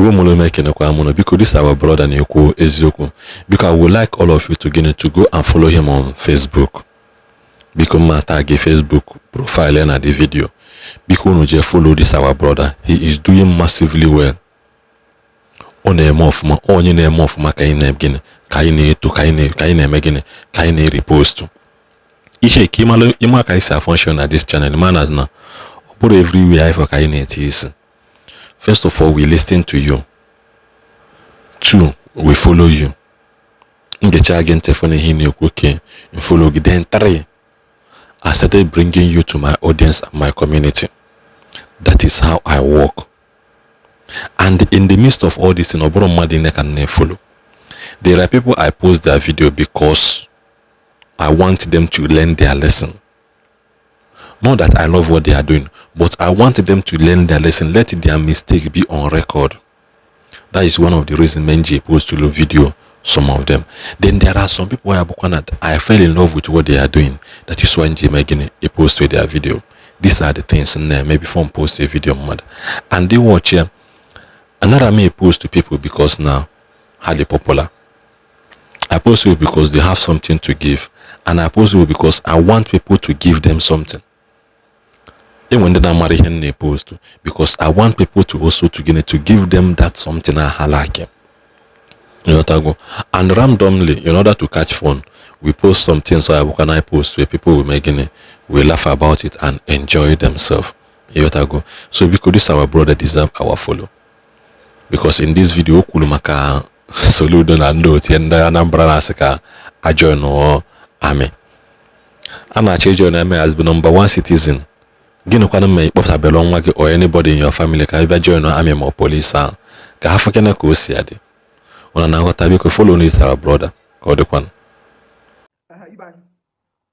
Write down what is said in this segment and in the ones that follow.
Igbo mụrụ m, ekenekwa mụ na. Biko, this our brother na-ekwu eziokwu. Biko, I would like all of you to gịnị, to go and follow him on Facebook. Biko, mma tag Facebook profile ya na the video. Biko, unu jee follow this our brother. He is doing massively well. Ọ na-eme ọfụma. Onye na-eme ọfụma ka anyị na gịnị, ka anyị na-eto, ka anyị na-eme gịnị, ka anyị na-repost ihe ka ịma ka anyị si function na this channel. Ma na ọ bụrụ everywhere anyị fọ ka anyị na-eti isi. First of all, we listen to you. Two, we follow you. Ngecha gị ntị fụ na ihe ị na-ekwu, okay, follow gị. Then three, I started bringing you to my audience and my community. That is how I work. And in the midst of all this, ọ bụrụ mmadụ niile ka m na-follow. There are people I post their video because I want them to learn their lesson. Not that I love what they are doing, but I want them to learn their lesson. Let their mistake be on record. That is one of the reasons m ji post to video some of them. Then there are some people where I fell in love with what they are doing. That is why m ji making a post with their video. These are the things in there. Maybe phone post a video mother. And they watch here. Another may post to people because now highly popular. I post it because they have something to give. And I post it because I want people to give them something. Enwe ndị na-amara ihe m na-epost because I want people to also to gịnị, to give them that something ha like. Ịghọtago? And randomly, in order to catch fun, we post something, so I can I post where people will make gịnị, will laugh about it and enjoy themselves. Ịghọtago? So biko, this our brother deserve our follow, because in this video o kwuru maka Soludo na ndị otu ndị Anambra na-asị ka ajoin army, a na-achọ ijoin army as the number one citizen. Gịnịkwanụ ma ịkpọtabere nwa gị or anybody in your family ka ị bịa join army ma ọ police ahụ, ka ha fụkene ka o si adị? Ụna na-aghọta? Biko, follow this our brother ka ọ dịkwanụ. Ehe, ibe anyị,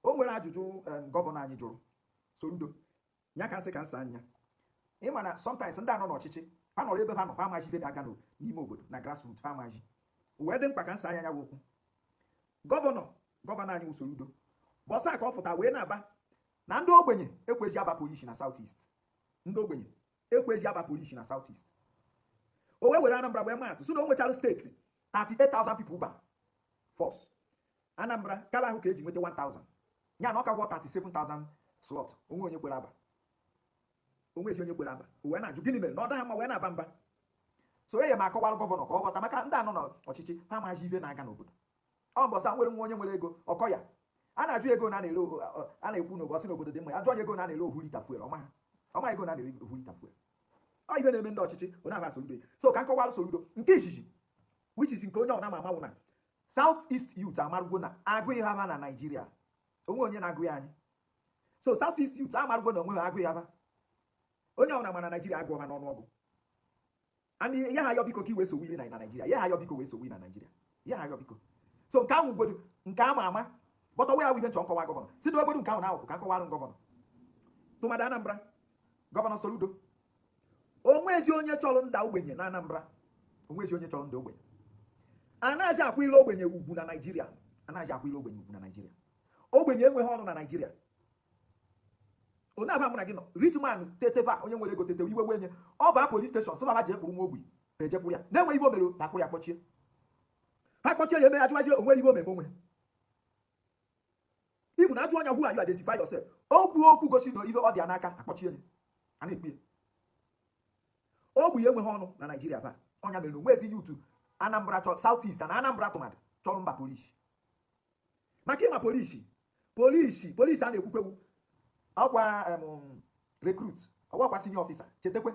o nwere ajụjụ gọvanọ anyị jụrụ Soludo ya ka nsị ka nsa anya. Ịma na sometimes ndị anọ n'ọchịchị, ha nọrọ ebe ha nọ, ha amaghị ibe na-aga n'ime obodo na grassroots. Ha amaghị wee dị mkpa ka nsa anya ya bụ okwu. Gọvanọ anyị wụ Soludo bọsa ka ọ fụta wee na-aba na ndị ogbenye ekweji aba polisi na South East. Ndị ogbenye ekweji aba polisi na South East. O wee were Anambra wee maa atụ, sị na o nwechara steeti 38,000 people ba force. Anambra kaba ahụ ka eji nweta 1000 ya na ọ ka gwọ 37,000 slot. Onwe onye kwere aba, onwe ezi onye kwere aba. O wee na-ajụ gịnị mere na ọ daha mma, wee na-aba mba. So enye m akọwara gọvanọ ka ọ ghọta, maka ndị anọ n'ọchịchị, ha amaghị ibe na-aga n'obodo. Ọ mbọsa nwere nwa onye nwere ego ọkọ ya a na-ajụ ego na na-ere, a na-ekwu n'ụbọchị n'obodo dị mma. Ajụ onye ego na na-ere ohu lita fuel, ọma ha ọma ego na na-ere ohu lita fuel. Ọ ibe na-eme ndị ọchịchị onye aba Soludo. So ka nkọwara Soludo nke izizi, which is nke onye ọna ma amanwụ na South East youth amarụgo na agụghị ha na Naijiria. Onwe onye na-agụghị anyị. So South East youth amarụgo na onwe ha agụghị ha. Onye ọbụla ma na Naijiria agụọ ha n'ọnụọgụ. And ya ha yọ, biko, ka i wee sowe iri na Naijiria. Ya ha yọ, biko, wee sowe na Naijiria. Ya ha yọ, biko. So nke ahụ gbodo nke ama ama bọtọ wee ahụ ibe nchọ nkọwa gọvanọ si n'obodo nke ahụ na ahụ ka nkọwarụ gọvanọ, tụmadị Anambra. Gọvanọ Soludo, onwezi onye chọrọ nda ogbenye na Anambra? Onwezi onye chọrọ nda ogbenye? Anaghị akwụ ile ogbenye ugwu na Naijiria. Anaghị akwụ ile ogbenye ugwu na Naijiria. Ogbenye enweghị ọnụ na Naijiria. Onye aba mụ na gị nọ, rich man teteba, onye nwere ego tete iwe wenye ọ baa police station, sị baba ji ekpuru nwa ogbi, ejekwuru ya na-enweghị ibe o mere, akpụrụ ya kpọchie. Ha kpọchie ya, eme ya ajụwaji onwere ibe o mere onwe. Ifu na ajụ anya, "Who are you? Identify yourself." Okwu okwu gosi na ibe ọ dị ya n'aka, akpọchie ya, a na-ekpe ya. Ogbi enweghị ọnụ na Naijiria ba. Ọnya mere na onwezi youth Anambra chọ South East na Anambra tụmadị chọrọ mba polisi, maka ịma polisi a na-ekwukwewu ọkwa recruit, ọwakwa senior officer. Chetakwe,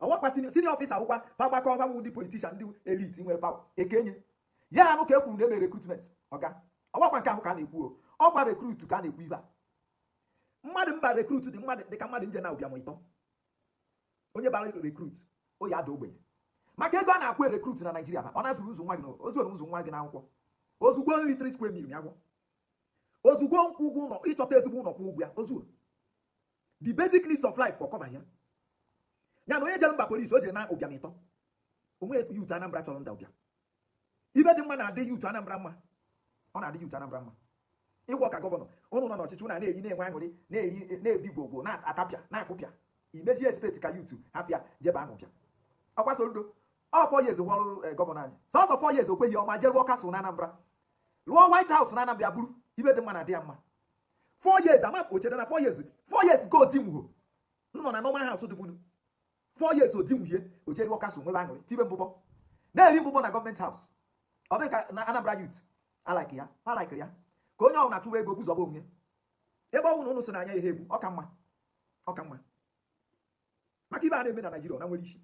ọwakwa senior officer wụkwa gbakọ ọgbanwe ndị politician, ndị elite nwere power ekenye ya anụ ka e kwuru na eme recruitment ọga. Ọwakwa nke ahụ ka a na-ekwu o, ọkwa recruit ka a na-ekwu. Ibe a mmadụ mba recruit dị mmadụ dị ka mmadụ nje na ụbịam ịtọ. Onye bara recruit, o ya ada ogbenye, maka ego a na-akwụ recruit na Naijiria ba ọ na-azụrụ ụzụ nwa gị ozu ụzụ nwa gị n'akwụkwọ ozugbo nri 3 square meal ya gwụ ozugbo, nkwụ ụgwọ ụlọ, ịchọta ezigbo ụlọ kwụ ụgwọ ya ozuo, the basic needs of life for cover ya. Ya na onye jere mba polisi, o jere na ụbịam ịtọ. Onwe youth Anambra chọrọ nda ụbịam. Ibe dị mma na-adị youth Anambra mma, ọ na-adị youth Anambra mma ịgwọ ka gọvanọ ụnụ nọ n'ọchịchị, ụnụ na-eri, na-enwe aṅụrị, na-eri, na-ebi gwogwo, na-atapịa, na-akụpịa, imeji expect ka youth hafịa jebe anụ bịa. Ọkwa Soludo Ọ 4 years wọrụ governor anyị, sọsọ 4 years, o kweghị ọma jee rụọ castle na Anambra, rụọ White House na Anambra, buru ibe dị mma na adị ya mma. 4 years ama ochere na 4 years, 4 years go odinwuho nọ na normal house dịbunu 4 years odinwuhie, oche rụọ castle, nwebe aṅụrị, tibe mbụbọ, na-eri mbụbọ na government house. Ọ dị ka na Anambra youth alike ya, alike ya, ka onye ọbụla chụwa ego buzọba onwe ebe ọ bụla ụnụ si na anya ihe egwu. Ọ ka mma, ọ ka mma, maka ibe a na-eme na Naijiria, ọ na nwere isi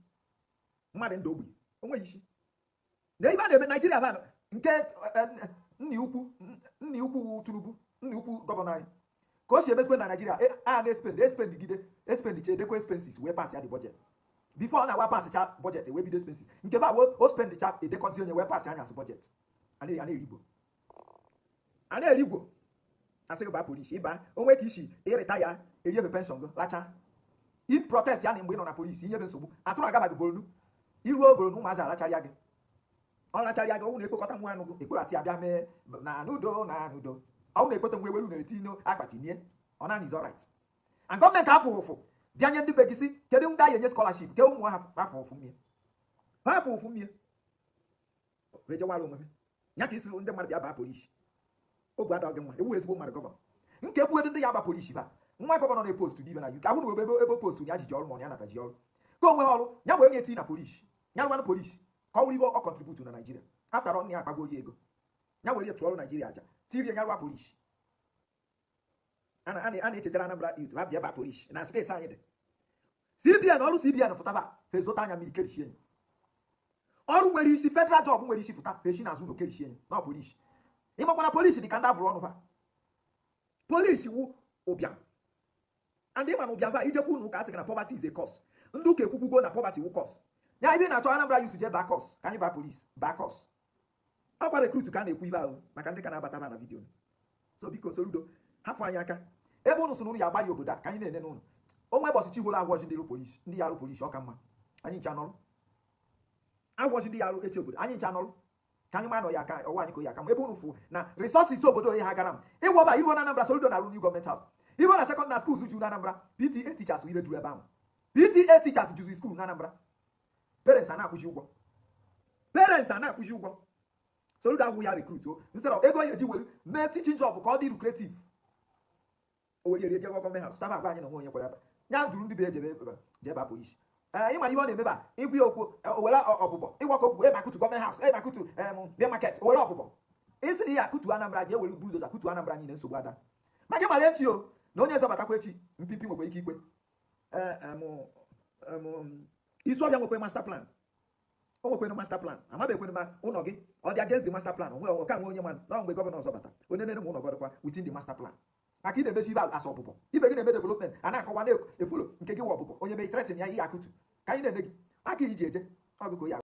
mmadụ ndụ ogbenye o nweghị isi na ibe a na-eme Naijiria bụ nke nna ukwu wu Tinubu, nna ukwu governor anyị, ka o si emezikwe na Naijiria. A na-espend, espend gide, espend che, edekwa expenses wee pass ya the budget. Before ọ na-awa pass cha budget, wee bido expenses. Nke ba o spend cha, edekọzi onye wee pass anya as budget. A na-erigbo, a na-erigbo. Asị gị baa polisi, ịba onwe ka isi ịrịta ya, eriebe pension gị lacha. I protest ya na mgbe ị nọ na polisi, inyebe nsogbu atụrụ agabaghị Borno, iruo Borno, ụmụazị alacharịa gị, ọ lacharịa gị. Ọnwụ na-ekpokọta nwa anụ gị ekporati abịa mee na n'udo na n'udo. Ọnwụ na-ekpota nwa ewelu unere tinye akpati nie ọ na is alright. And gọọmenti afọ ụfụ bịa nye ndị be gị si kedu ndị anyị enye scholarship ke ụmụ ha afọ ụfụ mmie, ha afọ ụfụ mmie wee jewara onwe ha ya ka isi ndị mmadụ bịa baa polisi. Ogwe ada gị nwa ewu ezigbo mmadụ governor nke ekwughedị ndị ya aba polisi ba nwa governor na-epost n'ibe na UK ahụ na ebe post ya jiji ọrụ ma ọ ya nata ji ọrụ ka onwe ha ọrụ ya wee na-eti na polisi ya rụwanụ polisi ka ọ wụrụ ibe ọ contribute na Naijiria. After all, ya akpagbo ego ya were tụọrụ Naijiria aja tirie ya rụwa polisi. A na-echetara Anambra youth ha bịa ba polisi na space anyị dị. CBN ọrụ CBN fụtaba ha ezota anya mmiri kerichie enyi. Ọrụ nwere isi, federal job nwere isi, fụta ha esi n'azụ ụlọ kerichie enyi na polisi. Ịmakwana polisi dị ka ndị avụrụ ọnụ ha. Polisi wu ụbịam, and ịma na ụbịam ba ijekwu ụlọ ụka asị gị na poverty is a cause. Ndị ụka ekwukwugo na poverty wu cause ya. Ibe na-achọ Anambra youth jee baa course, ka anyị baa polisi, baa course. Ọkwa recruit ka a na-ekwu ibe ahụ maka ndị ka na-abata ba na video. So biko, Soludo, hafụ anyị aka ebe ụnụ so na ụnụ ya agbalị obodo a ka anyị na-ene n'ụnụ onwe bọsị chi gworo agwọzi ndị rụ polisi, ndị ya arụ polisi. Ọ ka mma anyị ncha nọrụ agwọzi ndị ya arụ echi obodo anyị ncha nọrụ ka anyị ma nọ ya aka ọwa anyị ka ya aka ma ebe ụnụ fụ na resources obodo ha gara m ịgwọba iruo na Anambra. Soludo na-arụ new government house. Iruo na second na schools juru na Anambra, PTA teachers ibe juru ebe ahụ. PTA teachers juzi school na Anambra. Parents a na-akwụzi ụgwọ, parents a na-akwụzi ụgwọ. Soludo agwụ ya recruit o instead of ego ya eji were mee teaching job ka ọ dị lucrative, o were rie jebe government house taba agwa anyị na onwe onye kwere ebe ya duru ndị be ejebe jebe polisi. Ee, ịmara ihe ọ na-emebe a, ịgwa ya okwu, o were ọbụbọ ịgwakọ okwu ebe akụtu government house, ebe akụtu bịa market, o were ọbụbọ isi na ihe akụtu Anambra, ji ewere bulldozer akụtu Anambra niile. Nsogbu ada ma gị mara echi o na onye zọbatakwa echi mpipi nwekwa ike ikwe isi ọbịa nwekwe master plan. O nwekwere master plan, amabekwere ma ụlọ gị ọ dị against the master plan. Onwe ọka nwe onye man na mgbe governor ọzọ bata, onye nene ma ụlọ gị dịkwa within the master plan, maka ị na-emechi ibe asa ọbụbọ ibe gị na-eme development a na-akọwa na-efollow nke gị wụ ọbụbọ onye mee threaten ya ihe akụtu ka anyị na-ene gị aka iji eje ọgụgụ ya.